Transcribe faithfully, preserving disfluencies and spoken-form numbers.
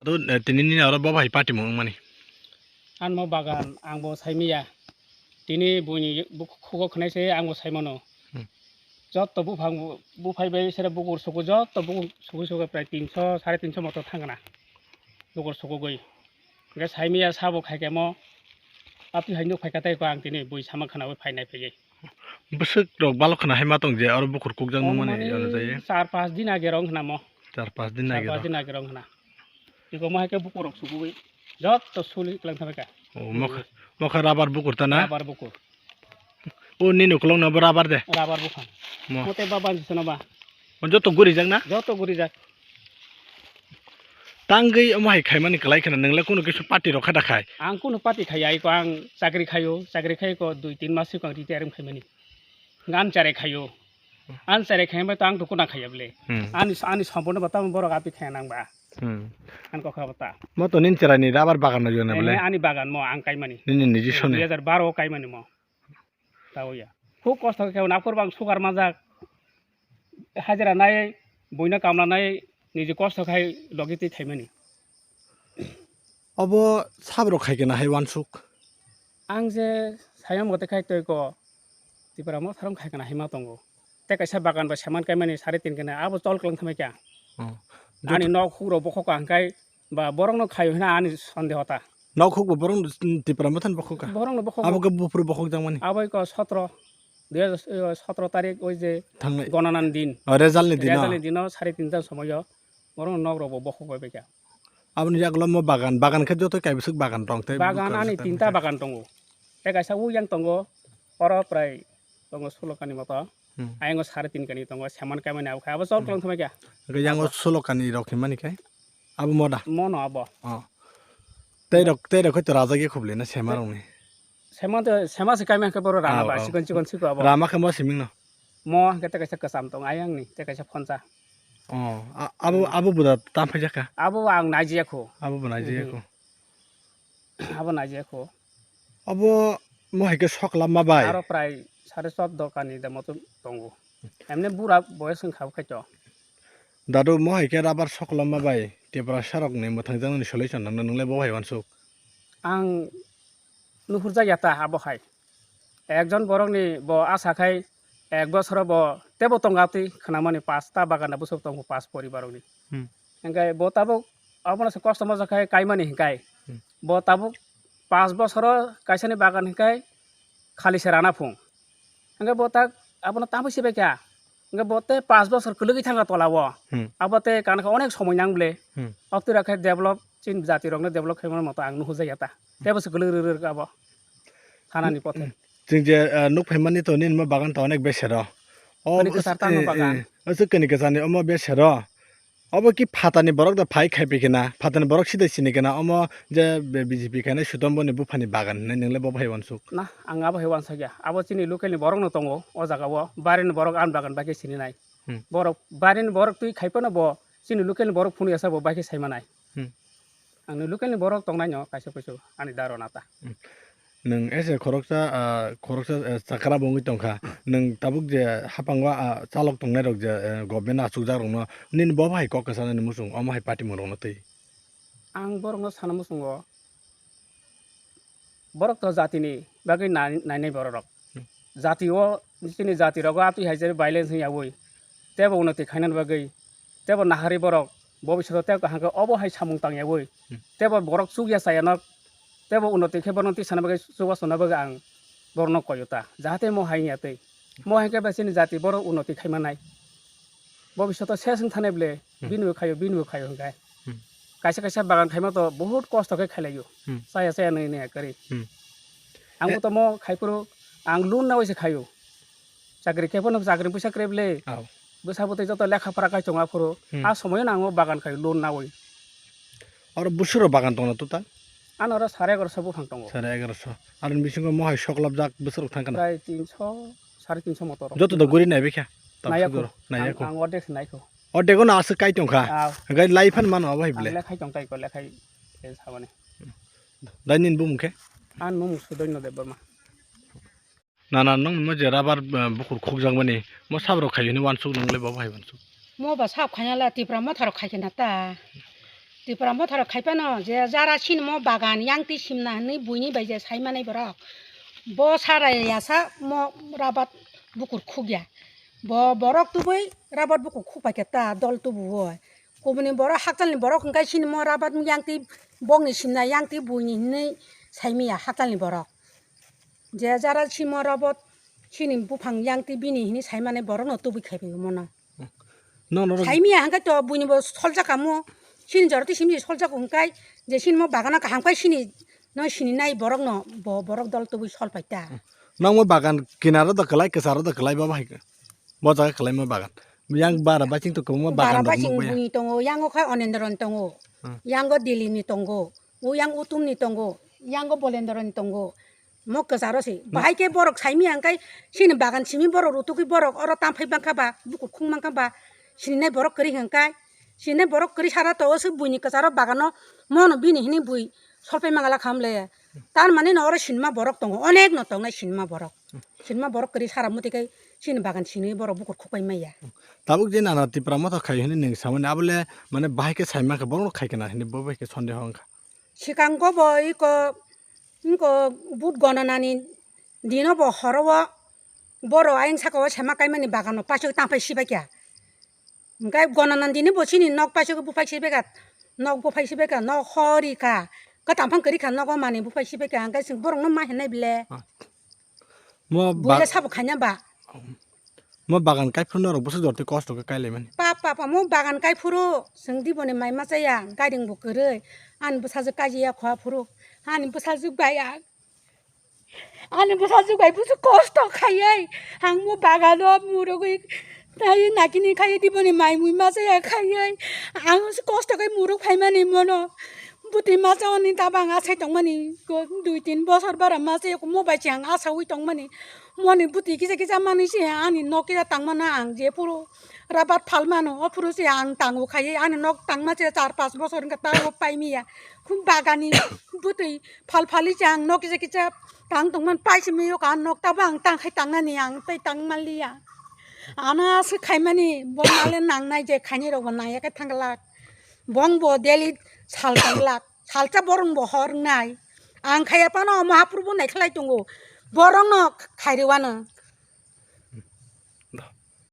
Ado, eh, tini nini oro bo bai patimung wngmani. Anmo bagan, ang bo saimiya. Tini buini buk-, khugo khwnai se ang bo saimano. Hmm. Jotto buphang bu-, buphai bai sere bukur suku jotto bukur suku suku prai tinso, sare tinso moto thangna. Bukur sukugwi. Hwnkhe saimiya sabo khaikhe mo. Atwi hai nuk phaikha tei ko ang tini bui sama khwnaui phainai phaiwi. Bwswk rok balok khwna hai ma tong je oro bukur kukjak nung mani ano jai. Char pas din age rong khna mo. Char pas din age rong khna. Iko mo hai khe bukur rok sugui. Jotto suli klang thabai ka. O mokha, mokha rubber bukur ta na? Rubber bukur. O nini ukulok no bo rubber de? Rubber buphang. Mo. Mote ba bansi sano ba. O joto gurijak na? Joto gurijak. Tangwi omo hai khaimani kwlai kheno, nwngla kunu kisu party rok kha da khai? Ang kunu party khaiya, iko ang chakri khaio, chakri khai ko dui tin mas siko ang retire wng khaimani. Ang chare khaio. Ang chare khai bai to ang to kuna khaiya bole. Hmm. Ani, ani sompono bata borok api khaya nang ba. Hmm. Ang kokha bata. Mo to nin chera ni rubber bagan no jona bole. Ani bagan mo ang kaimani. Nini niji soni. Dui hajar baro o kaimani mo. Tao ya. Khub kosto khe naphur bang sugar majak. Hajira nai, buino kamla nai, niji kosto khai logi twi khaimani. Obo sabrok khai kena hai wansuk. Ang je sayang mote khai twi ko, Tipra Motha rok khai kena hai ma tongo. Tei kaisa bagan bai saman kaimani sari tin kena, abo chol kwlang thamai kya. Oh. Ani nok huk rok bokhok ang khai, ba borok no khayo hina ani sondeho ta. Nok huk bo borok no Tipra Motha ni bokhok ka? Borok no bokhok. Abo khe buphuru bokhok jangmani? Abo iko sotro, dui hajar sotro tarik oi je thangnai gonanan din. Oh, result ni dino? Result ni dino sari tinta somoyo borok no nok rok bo bokhok bai bai kha. Aboni yagulo mo bagan, bagan khe joto kaibiswk bagan tong tei. Bagan ani tinta bagan tongo. Tei kaisa uyang tongo, oro prai tongo sulo kani moto. Hmm. Ayang o sari tin kani tongo, seman kaimani abo khai, abo chol kwlang thamai kha. Hwnkhe yang o sulo kani rok hinmani khai? Abo moda? Mono abo. Oh. Tei rok, tei rok khe to rajak ya khuble na sema rok ni? Sema to, sema se kaimani khe boro rama ba, chikon chikon siko abo. Rama khe mo siming no? Mo hwnkhe tei kaisa kwcham tong ayang ni, tei kaisa phonsa. Oh, a-, abo, abo buda tam phai jaka? Abo ang naijiya kho. Abo bo naijiya kho. Abo naijiya kho. Abo mo hai khe sok lama bai? Aro prai sare choddo kani de moto tongo. Emne bura boyes wngkha bo khaito. Dadu mo hai khe rubber sok lama bai Tiprasa rok ni mwthang jang ni solution nang nang le bo hai wansuk. Ang nuhur jak ya ta abo hai. Ekjon borok ni bo asa khai ek bosoro bo tebo tonga twi khwnamani pasta bagan da bwswk tongo pas poribar rok ni. Hmm. Hingke bo tabuk abono se kosto moja khai kaimani hingkai. Hmm. Bo tabuk pas bosoro kaisani bagan hingkai khali se rana phung. Hingke bo tak abono tabuk sibai kha. Hingke bo tei pas bosor kwlwgwi thangkha tola o. Hmm. Abo tei kana khe onek somoi nang ble. Hmm. Obtwi rok khe develop, chini jati rokno develop khaimani moto ang nuhujak ya ta. Tebo se kwlwk rwrwk abo. Thanani pothe. Chwng je, eh, nuk phaimani to nini mo bagan to onek besero. O bini kwchar tangma bagan. Eh, o chwk kani kwchani omo besero. Obo ki phatani borok da phai khai pi kena, phatani borok sidai sini kena, omo je B J P khainai Sutombo ni buphani bagan hinwi nwngle bo hai wansuk. Na, ang abo hai wansakya. Abo chini local ni borok no tongo, o jaga o. Barini borok ani bagan bai khe sini nai. Hmm. Borok, barini borok twi khai phano bo, chini local ni borok phunukya sa bo bai khe sai manai. Hmm. Ang ni local ni borok tongnai no kaisa kuisu ani daro nata. Hmm. Nwng ese khoroksa, ah, khoroksa, eh, chakra bo wngwi tongkha. Nwng tabuk je haphango, ah, chalok tongnai rok je, eh, government achukjak rokno nini bo hai kok kwchanani muchung omo hai party mung rokno twi? Ang borokno sana muchungo, borok to jatini bagwi nai-, nainai borok rok. Hmm. Jati o, chini jati rogo atwi hai je violence wngya ui. Tebo unnoti khainani bagwi, tebo nahari borok, bobishoto tebo kaham khe obo hai samung tangya ui. Hmm. Tebo borok chukya chaya nok, tebo unnoti khe borokno tisana bagwi, chubachu na bagwi ang borokno koyo ta. Jahate mo hai wngya twi. Mo hai khe bai chini jati borok unnoti khai manai. Bobishoto ses wng thanai ble, hmm, bini bo khaio, bini bo khaio hwnkhe. Hmm. kaisa kaisa bagan khaima to bahut kosto khe khailaio. Hmm. Chaya chaya nai nai kwrwi. Hmm. Ang bo tomo khaiphuru ang loan nawi se khaio. Chakri khe phano chakri puisa kwrwi bwle. Aw. Bwsa bwtwi joto lekha pora kai chonga phuru. Hmm. A somoyo no ang o bagan khai loan nawi. Oro busuro bagan tongna total? Ano oro sare egaroso buphang tongo. Sare egaroso. Aroni bisingo mohai soklapjak bwswrok thang kana? Prai tinso, sare tinso motor. Joto da guri nai bikha? Naiya ko. Naiya ko. Ang, ang ordek se naikho. Ordek no aswk kai tongkha. Aw. Hwnkhe lai phan mano abo hai bwle? Ang lekhai tong tai ko, lekhai se sabani. Dai nini bumung khe? Ang nung Sudoino Debbarma. Nana, nwng mo je rubber, eh, bukur khukjakmani, mo sabrok khai hwnwi uansuk, nwng le bo hai uansuk? Mo ba sab khaina le Tipra Motha rok khai khe na ta. Tipra Motha rok khai phano je jara sini mo bagan yang twi simna hwnwi buini bai je sai manai borok. Bo sara ya sa mo rubber bukur khukya. Bo borok tubui rubber bukur khuk pai khe ta dol tubu o. Kubuni borok hakchalni borok hwnkhe sini mo rubber yang twi bokni simna yang twi buini hwnwi sai manya hakchalni borok. Je jara simo robot sini buphang yang twi bini hini sai mane borok no tubui khai bai mono. Nono ro- Sai miya hangkai to buini bo soljak amo sini jora twi simi soljak hwngkai je sini mo bagana kaham kai sini no sini nai borok no bo borok dol tubui sol pai ta. Nang mo bagan kinaro da kwlai kwcharo da kwlai babo hai khe. Bo jaga kwlai mo bagan. Yang bara baching to kwbangma bagan Bara rok baching nukmaya. Buini tongo, yango khai Onendron tongo. Hmm. Yango Dilini tongo. O yang Utumni tongo. Yango Bolendroni tongo. Mo kwcharo se. Hmm. Bahai khe borok saimi ang kai sini bagan simi borok rutugwi borok oro tamphai bangkha ba, bukur khung bangkha ba, sininai borok kwrwi hwnkhe. Sininai borok kwrwi sara to o se buini kwcharo bagano mono bini hini bui solpai mangala khamle. Tar mani no oro sinma borok tongo, onek no tongnai sinma borok. Sinma borok kwrwi sara muti kai sini bagan sini borok bukur khukpai maya. Tabuk je nana Tipra Motha khai hini ning samani abole mane bahai khe saima khe borok no khai kana hini bo bai khe sonde hong kha. Sikango bo iko, iko but gonanani dino bo horo o boro ayang saka o sema kaimani bagano paisok tangpai sibai kya. Hingke gonanani dini bo sini nok paisok buphai sibai kya, nok buphai sibai kya, nok hori kha. Kwtam phang kwrwi kha nogo mani buphai sibai kha, hingke chwng borok no ma hinai bile. Ah. Mo Buile ba- sabo khaina ba. Mo bagan kai phuru norok bwswk jorti kosto khe kai laimani. Pa, pa, pa, mo bagan kai phuru chwng diboni mai ma chaya, garing bo kwrwi. Ani bwsajwk kaji ya kho phuru. Ani bwsajwk bai ang. Ani bwsajwk bai busu kosto khaiwi ang mo bagano murugwi tai nakini khaiwi diboni mai mui ma chaya khaiwi ang kosto khai muruk phaimani mono bwtwi ma chawani tabang asai tongmani dui tin bosor bara ma chaya mo bai se ang asaui tongmani moni bwtwi kisa kisa mani se ani nok kisa tangmano ang je phuru rabat phalmano o phuru se ang tango khaiwi ani nok tangma se char pas bosor wngkha tabo paimiya khum bagani bwtwi phal phali se ang nok kisa kisa tang tongmani paisimi yok ang nok tabo ang tang khai tangnani ang tei tang manliya. Ano aswk khaimani bo nale nangnai je khainai rokbo nangya khe thangglak. Bong bo daily sal thangglak. Salsa borong bo hor wngnai. Ang khaiya phano omo haphuru bo naikhlai tongo. Borong no khairwi wano.